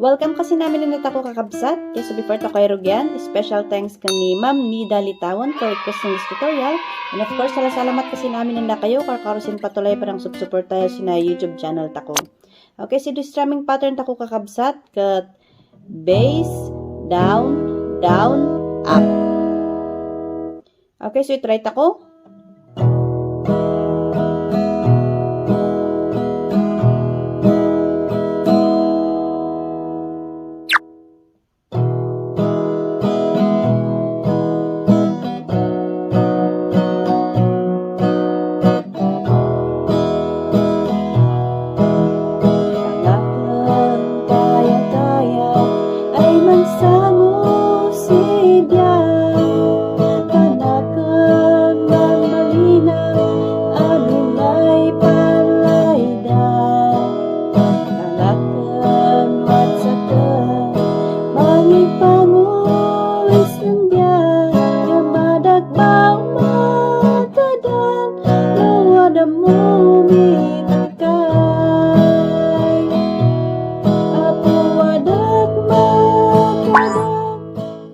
Welcome kasi namin na natako kakabsat. Kaya so before takoy rugyan, special thanks kani Ma'am Nida Litawon for requesting this tutorial. And of course, salamat kasi namin nanda kayo karkarosin patuloy parang subsupport tayo sa YouTube channel tako. Okay, so this strumming pattern tako kakabsat kat bass, down, down, up. Okay, so try tako.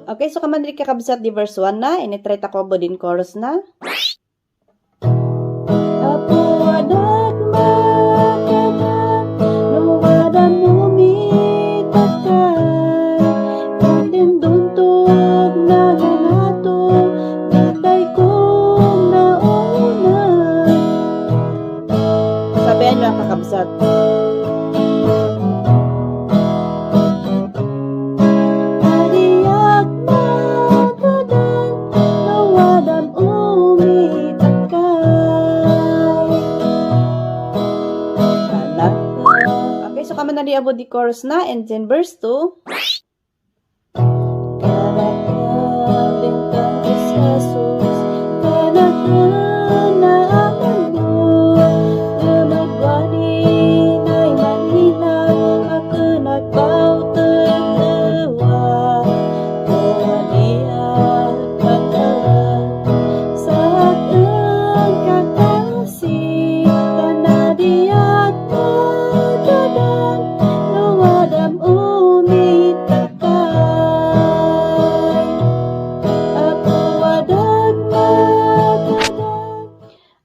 Okay, so kamandri kakabsat di verse 1 na, initry tako bodin chorus na. Sabihan nyo ang kakabsat. Kami na diabot di chorus na, and then verse 2.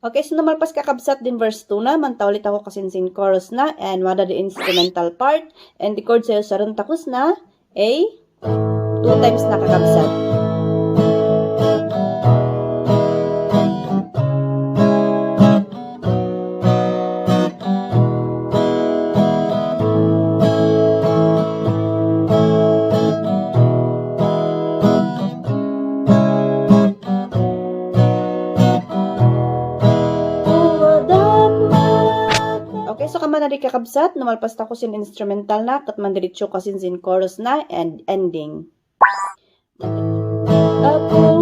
Okay, so namalpas kakabsat din verse 2 na, mantaulit ako kasinsin chorus na, and wada the instrumental part, and the chord sa'yo sarun takus na, A, 2 times na kakabsat. So kaman na kakabsat, namalpas tako sin instrumental na, kat mandiritso kasin sin chorus na, and ending. Ako